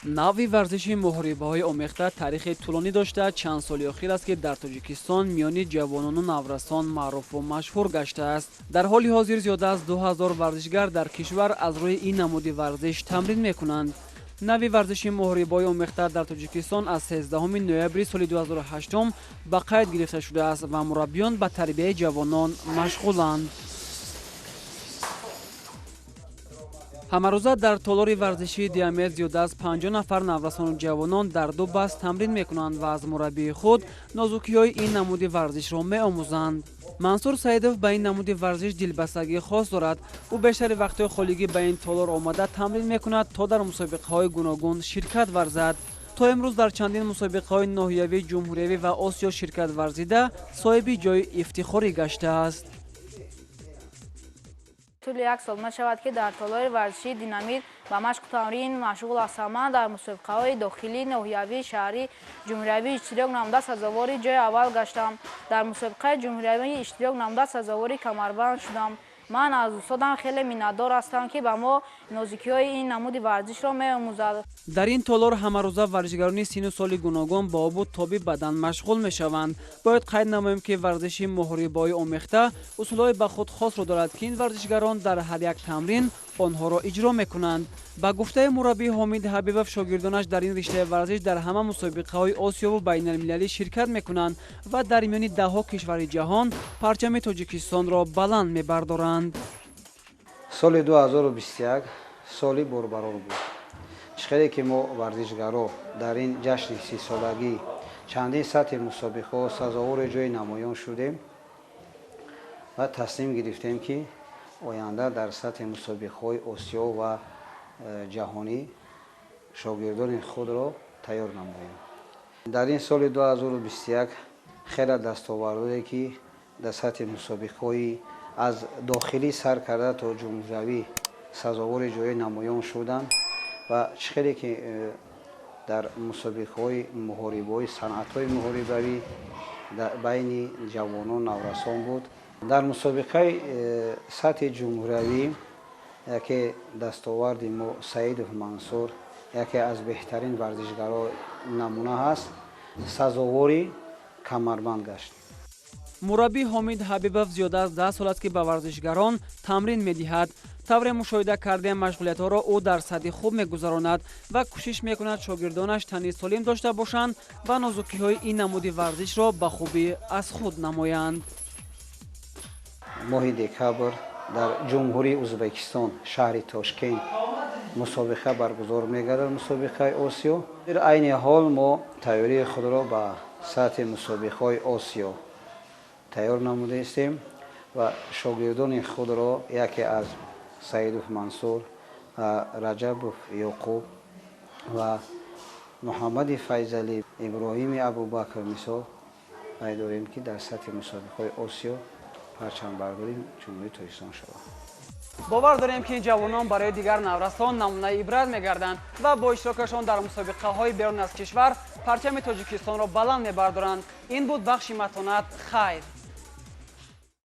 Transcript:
Навъи варзиши муҳорибаҳои омехта таърихи тӯлонӣ дошта, чанд соли охир аст, ки дар Тоҷикистон миёни ҷавонону наврасон маъруфу машҳур гаштааст. Дар ҳоли ҳозир зиёда аз 2000 варзишгар дар кишвар аз рӯи ин намуди варзиш тамрин мекунанд. Навъи варзиши муҳорибаҳои омехта дар Тоҷикистон аз 13 ноябри соли 2008 ба қайд гирифта шудааст ва мураббиён ба тарбияи ҷавонон машғуланд. Ҳамарӯза дар толори варзишии Диамет зиёда аз 50 нафар наврасону ҷавонон дар ду баст тамрин мекунанд ва аз мураббии худ нозукиҳои ин намуди варзишро меомӯзанд. Мансур Саидов ба ин намуди варзиш дилбастагии хос дорад. Ӯ бештари вақтҳои холигӣ ба ин толор омада тамрин мекунад, то дар мусобиқаҳои гуногун ширкат варзад. То имрӯз дар чандин мусобиқаҳои ноҳиявӣ, ҷумҳуриявӣ ва Осиё ширкат варзида, соҳиби ҷои ифтихорӣ гаштааст. Тӯли як сол мешавад, ки дар толори варзишии Динамит ба машқу тамрин машғул ҳастам. Ман дар мусобиқаҳои дохилӣ, ноҳиявӣ, шаҳрӣ, ҷумҳуриявӣ иштирок намуда, сазовори ҷои аввал гаштам. Дар мусобиқаи ҷумҳуриявӣ иштирок намуда, сазовори камарбанд шудам. Ман аз устодам хеле миннатдор ҳастам, ки ба мо нозукиҳои ин намуди варзишро меомӯзад. Дар ин толор ҳамарӯза варзишгарони сину соли гуногун ба обу тоби бадан машғул мешаванд. Бояд қайд намоем, ки варзиши муҳорибаҳои омехта усулҳои ба худ хосро дорад, ки ин варзишгарон дар ҳар як тамрин онҳоро иҷро мекунанд. Ба гуфтаи мураббӣ Ҳомид Ҳабибов, шогирдонаш дар ин риштаи варзиш дар ҳама мусобиқаҳои Осиёву байналмилалӣ ширкат мекунанд ва дар миёни даҳҳо кишвари ҷаҳон парчами Тоҷикистонро баланд мебардоранд. Соли 2021 соли борбарор буд. Чӣ хеле ки мо варзишгаро дар ин ҷашни 30-солагӣ чандин сатҳи мусобиқаҳо сазовори ҷои намоён шудем ва таслим гирифтем, ки оянда дар сатҳи мусобиқаҳои Осиё ва ҷаҳонӣ шогирдони худро тайёр намоем. Дар ин соли 2021 хеле дастовардое, ки дар сатҳи мусобиқаҳои аз дохилӣ сар карда то ҷумҳуриявӣ сазовори ҷои намоён шуданд ва чӣ хеле ки дар мусобиқаҳои муҳорибаҳои санъатҳои муҳорибавӣ байни ҷавонон наврасон буд. Дар мусобиқаи сатҳи ҷумҳуриявӣ яке дастоварди мо, Саидов Мансур, яке аз беҳтарин варзишгаро намуна ҳаст, сазовори камарбанд гашт. Мураббӣ Ҳомид Ҳабибов зиёда аз 10 сол аст, ки ба варзишгарон тамрин медиҳад. Тавре мушоҳида кардем, машғулиятҳоро ӯ дар сатҳи хуб мегузаронад ва кӯшиш мекунад, шогирдонаш тани солим дошта бошанд ва нозукиҳои ин намуди варзишро ба хубӣ аз худ намоянд. Моҳи декабр дар Ҷумҳурии Ӯзбекистон, шаҳри Тошкент, мусобиқа баргузор мегардад, мусобиқаи Осиё. Айни ҳол мо тайёрии худро ба сатҳи мусобиқаҳои Осиё тайёр намудаистем ва шогирдони худро яке аз Саидов Мансур, Раҷабов Ёқуб ва Муҳаммади Файзалӣ, Иброҳими Абубакр мисол вай дорем, ки дар сатҳи мусобиқаҳои Осиё парчамбардори Ҷумҳурии Тоҷикистон шаванд. Бовар дорем, ки ин ҷавонон барои дигар наврасон намунаи ибрат мегарданд ва бо иштирокашон дар мусобиқаҳои берун аз кишвар парчами Тоҷикистонро баланд мебардоранд. Ин буд бахши Матонат. Хайр.